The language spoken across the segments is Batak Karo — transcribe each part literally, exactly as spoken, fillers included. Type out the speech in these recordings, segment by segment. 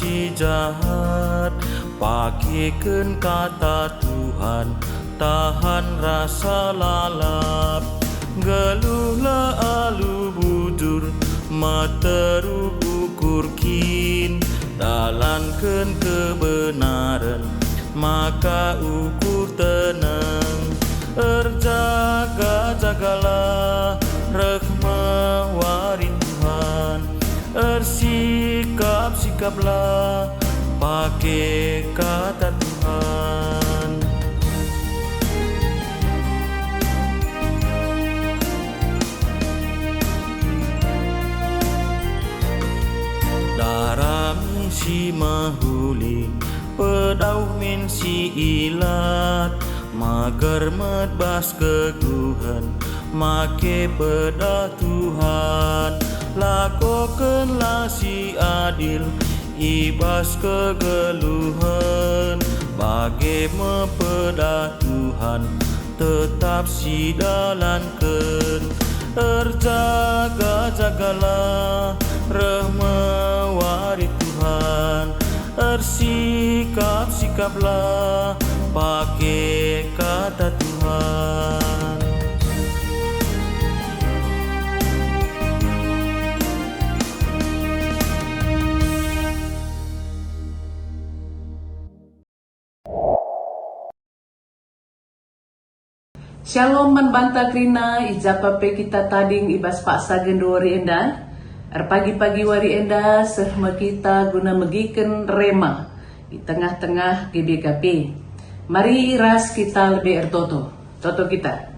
si jahat. Pakeken kata Tuhan, tahan rasa lalap. Geluhlah alu bujur, meteruk ukur kin. Dalanken kebenaren, maka ukur teneng. Erjaga-jagalah, reh me wari Tuhan. Ersikap-sikaplah, pake kata Tuhan. Dara min si mehuli, pedauh min si ilat, mager met bas kegeluhen, make pedah Tuhan. Lakokenlah si adil i bas kegeluhen, bage me pedah Tuhan tetap sidalanken. Erjaga-jagalah, reh me wari Tuhan. Ersikap-sikaplah, pake kata Tuhan. Shalom man banta kerina, i ja pa pe kita tading i bas paksa genduari enda. Erpagi-pagi wari enda seh me kita guna megiken rema i tengah-tengah G B K P. Mari ras kita lebe ertoto. Toto kita.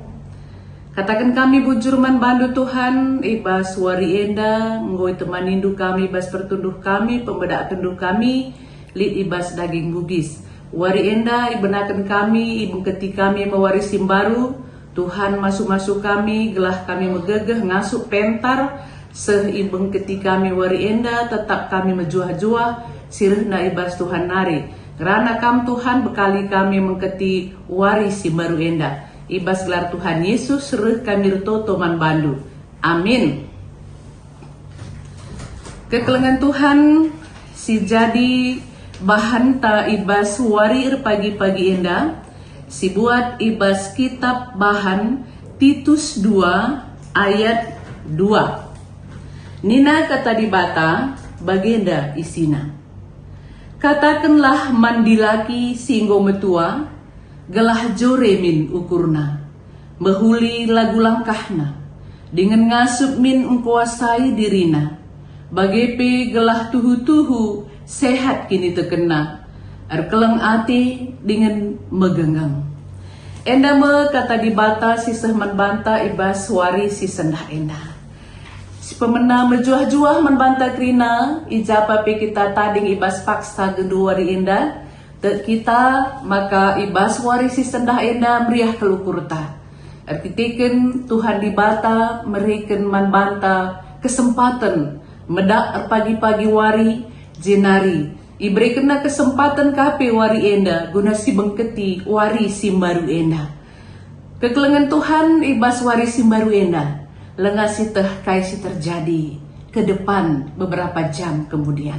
Kataken kami bujur man bandu Tuhan, i bas wari enda enggo itemanindu kami bas pertunduh kami, pemedakenndu kami, lit i bas daging bugis. Wari enda ibenaken kami, ibengketi kami me wari si mbaru. Tuhan, masu-masu kami, gelah kami megegeh ngasup pentar, seh ibengketi kami wari enda, tetap kami mejuah-juah, si rehna i bas Tuhan nari. Ngerana Kam, Tuhan, bekali kami mengketi wari si mbaru enda. I bas gelar Tuhan Yesus reh kami ertoto man bandu. Amin. Kekelengen Tuhan si jadi bahanta i bas wari erpagi-pagi enda, si buat i bas kitab Bahan Titus dua ayat dua. Nina kata Dibata, bagenda isina, "Katakenlah man dilaki si enggo metua, gelah jore min ukurna, mehuli lagu langkahna, dingen ngasup min engkuasai dirina, bage pe gelah tuhu-tuhu sehat kinitekenna, erkeleng ate dingen megenggeng." Enda me kata Dibata si seh man banta i bas wari si sendah enda. Si pemena mejuah-juah man banta kerina, i ja pa pe kita tading i bas paksa genduari enda, tek kita maka i bas wari si sendah enda meriah kal ukurta. Erkiteken Tuhan Dibata mereken man banta kesempaten medak erpagi-pagi wari, jenari iberekenNa kesempaten ka pe wari enda guna sibengketi wari si mbaru enda. Kekelengen Tuhan i bas wari si mbaru enda, langa sieteh kai si terjadi ke depan beberapa jam kemudian.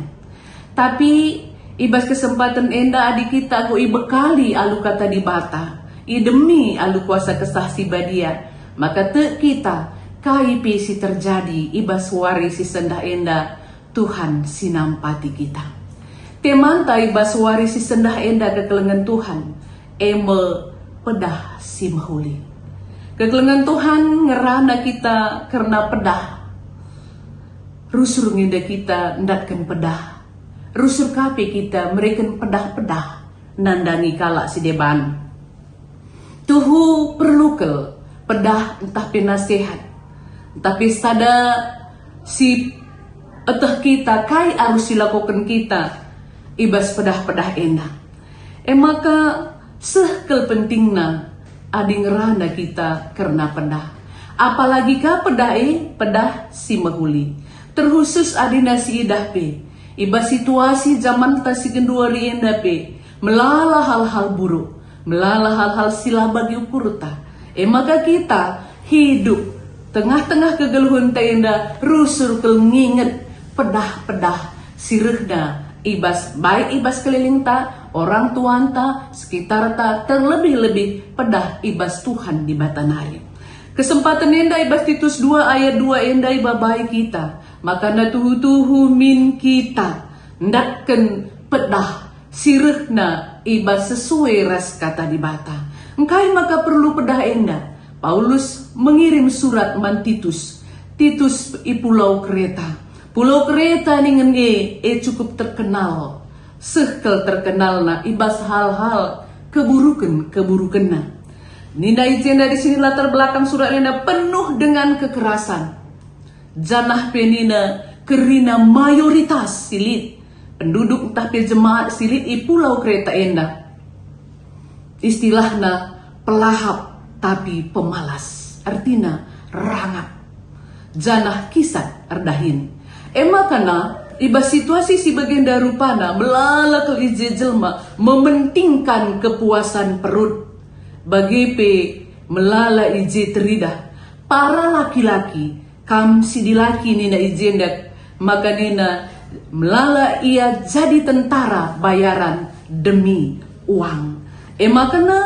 Tapi i bas kesempaten enda, adi kita enggo ibekali alu Kata Dibata, idemi alu kuasa Kesah Si Badia, maka tek kita kai pe si terjadi i bas wari si sendah enda, Tuhan si nampati kita. Temanta i bas wari si sendah enda kekelengen Tuhan, e me pedah si mehuli. Kekelengen Tuhan ngerana kita kerna pedah. Rusur nge enda kita ndatken pedah. Rusur ka pe kita mereken pedah-pedah nandangi kalak si deban. Tuhu perlu kal pedah ntah pe nasehat, ntah pe sada si eteh kita kai arus silakoken kita i bas pedah-pedah enda. E maka seh kal pentingna adi ngerana kita kerna pedah. Apalagi ka pedah e, pedah si mehuli. Terkhusus adina si idah pe, i bas situasi jamanta si genduari enda pe, melala hal-hal buruk, melala hal-hal si la bagi ukurta. E maka kita hidup tengah-tengah kegeluhenta enda rusur kal nginget pedah-pedah si rehna I bas, baik i bas kelilingta, orang tuanta, sekitarta, terlebih-lebih pedah i bas Tuhan Dibata nari. Kesempaten enda i bas Titus dua ayat dua enda ibabai kita, maka na tuhu-tuhu min kita ndatken pedah si rehna i bas sesuai ras Kata Dibata. Engkai maka perlu pedah enda? Paulus mengirim surat man Titus. Titus i Pulau Kreta. Pulau Kreta ningen e, e cukup terkenal. Seh kal terkenalna i bas hal-hal keburuken-keburukenna. Nina i jenda di sini latar belakang surat enda penuh dengan kekerasan. Janah pe nina kerina mayoritas si lit penduduk ntah pe jemaat si lit i Pulau Kreta enda, istilahna pelahap tapi pemalas, ertina rangap, janah kisat erdahin. E maka na, i bas situasi si bagenda rupana melala kal i je jelma mementingkan kepuasan perut. Bage pe melala i je teridah para laki-laki. Kam si dilaki nina i jenda, maka nina melala ia jadi tentara bayaran demi uang. E maka na,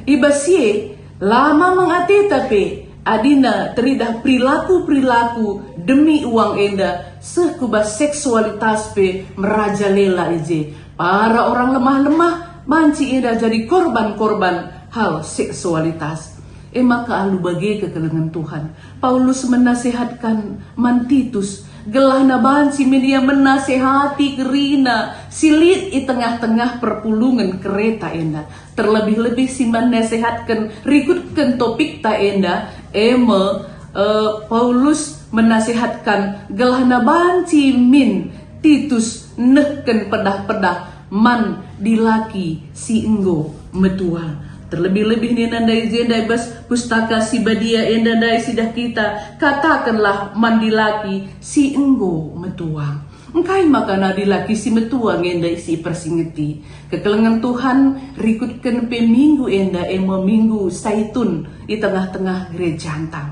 i bas si e, la mamang ateta pe adina teridah perilaku-perilaku demi uang enda, seh ku bas seksualitas pe merajalela i je. Para orang lemah-lemah banci enda jadi korban-korban hal seksualitas. E maka alu bage kekelengen Tuhan, Paulus menasehatkan man Titus, gelahna banci min ia menasehati kerina si lit i tengah-tengah perpulungen Kreta enda. Terlebih-lebih si menasehatken rikutken topikta enda, e me, eh, Paulus menasehatkan gelahna banci min Titus nehken pedah-pedah man dilaki si enggo metua. Terlebih-lebih nina ndai jenda i bas Pustaka Si Badia enda ndai sidah kita, katakenlah man dilaki si enggo metua. Engkai maka na dilaki si metua nge ndai si ipersingeti? Kekelengen Tuhan rikutken pe minggu enda, e me Minggu Saitun i tengah-tengah gerejanta.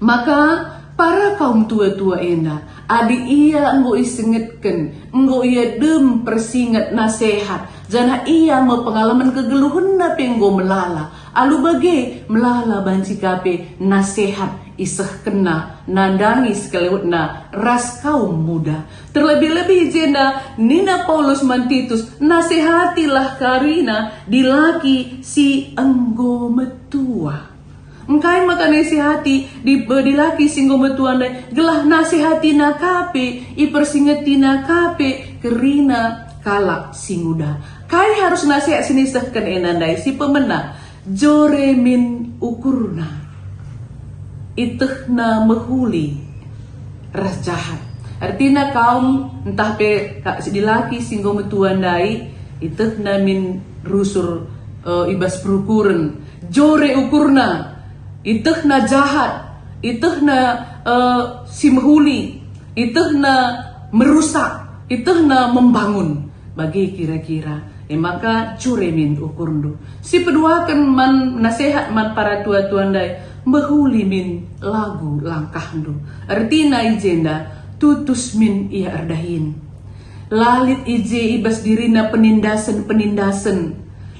Maka para kaum tua-tua enda, adi ia enggo isengetken, enggo ia dem persinget nasehat, janah ia me pengalaman kegeluhenna pe enggo melala, alu bage melala banci ka pe nasehat isehkenna nandangi sekelewetna ras kaum muda. Terlebih-lebih jenda nina Paulus man Titus, nasehatilah karina dilaki si enggo metua. Engkai maka nasihati di, eh, dilaki si enggo metua ndai, gelah nasihatina ka pe, ipersingetina ka pe kerina kalak si nguda. Kai arus nasihat si nisehken enda ndai si pemena? Jore min ukurna, itehna mehuli ras jahat. Ertina kaum ntah pe ka-, dilaki si enggo metua ndai, itehna min rusur, eh, i bas perukuren. Jore ukurna, itehna jahat, itehna, eh, si mehuli, itehna merusak, itehna membangun. Bage kira-kira. E maka jore min ukurndu. Si peduaken man nasehat man para tua-tua ndai, mehuli min lagu langkahndu. Ertina i jenda, tutus min ia erdahin. La lit i je i bas dirina penindasen-penindasen,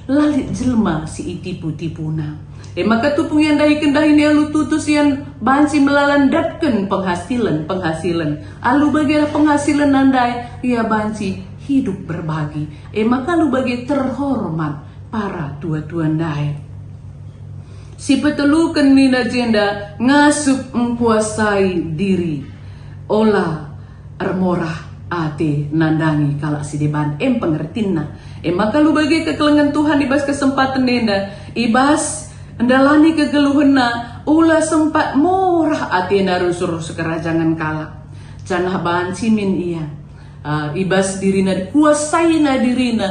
la lit jelma si itipu-tipuna. E maka tupung ia ndahiken dahin ia alu tutus ia banci melala ndatken penghasilen-penghasilen. Alu bage penghasilen ndai ia banci hidup berbagi. E maka alu bage terhormat para tua-tua ndai. Si peteluken nina jenda ngasup engkuasai diri. Ola ermorah ate nandangi kalak si deban, em pengertinna. E maka alu bage kekelengen Tuhan i bas kesempaten enda, i bas ndalani kegeluhenna, ula sempat morah atena rusur sekerajangen kalak. Janah banci min ia, ah, i bas dirina, kuasaina dirina,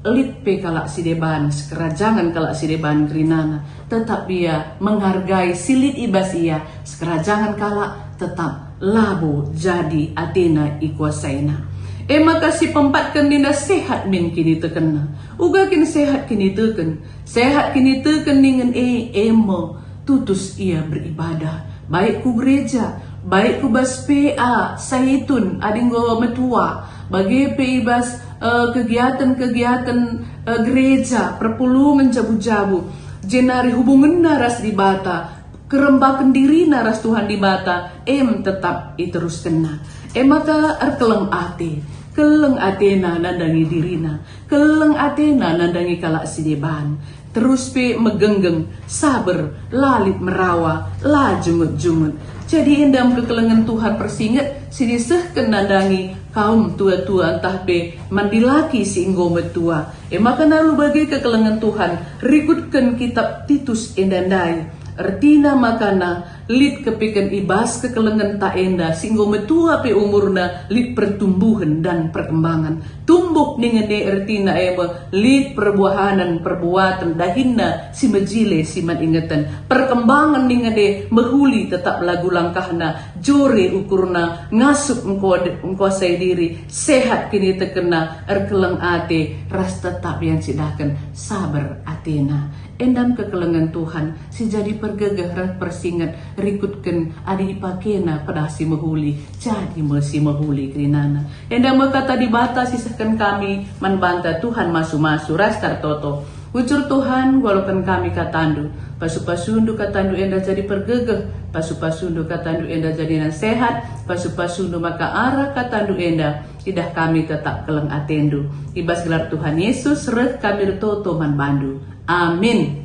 lit pe kalak si deban, sekerajangen kalak si deban kerinana, tetap ia menghargai si lit i bas ia, sekerajangen kalak tetap labo jadi atena ikuasaina. E maka si peempatken nina sehat min kinitekenna. Uga kin sehat kiniteken? Sehat kiniteken ningen e, e me tutus ia beribadah, baik ku gereja, baik ku bas P A Saitun adi enggo metua, Bage pe i bas, eh, kegiaten-kegiaten, eh, gereja, perpulungen jabu-jabu, jenari hubungenna ras Dibata, kerembaken dirina ras Tuhan Dibata, em tetap iteruskenna. E maka erkeleng ate, keleng atena nandangi dirina, keleng atena nandangi kalak si deban. Terus pe megenggeng, saber, la lit merawa, la jungut-jungut. Jadi enda me kekelengen Tuhan persinget si disehken nandangi kaum tua-tua ntah pe man dilaki si enggo metua. E maka alu bage kekelengen Tuhan, rikutken kitab Titus enda ndai. Ertina makana lit kepeken i bas kekelengenta enda si enggo metua pe umurna lit pertumbuhen dan perkembangan. Tumbuh ningen e ertina e me lit perbuahanen perbuaten dahinna si mejile si man ingeten. Perkembangan ningen e mehuli tetap lagu langkahna, jore ukurna, ngasup engko-, engkuasai diri, sehat kinitekenna, erkeleng ate, ras tetap yang cidahken saber atena. Enda me kekelengen Tuhan, si jadi pergegeh ras persinget, rikutken adi ipakena pedah si mehuli, jadi me si mehuli kerinana. Enda me kata Dibata si sehken kami man banta, Tuhan masu-masu ras tartoto. Ucur Tuhan, ngaloken kami katandu. Pasu-pasundu katandu enda jadi pergegeh, pasu-pasundu katandu enda jadi nasehat, pasu-pasundu maka arah katandu enda idah kami tetap keleng atendu. I bas gelar Tuhan Yesus reh kami ertoto man bandu. Amin.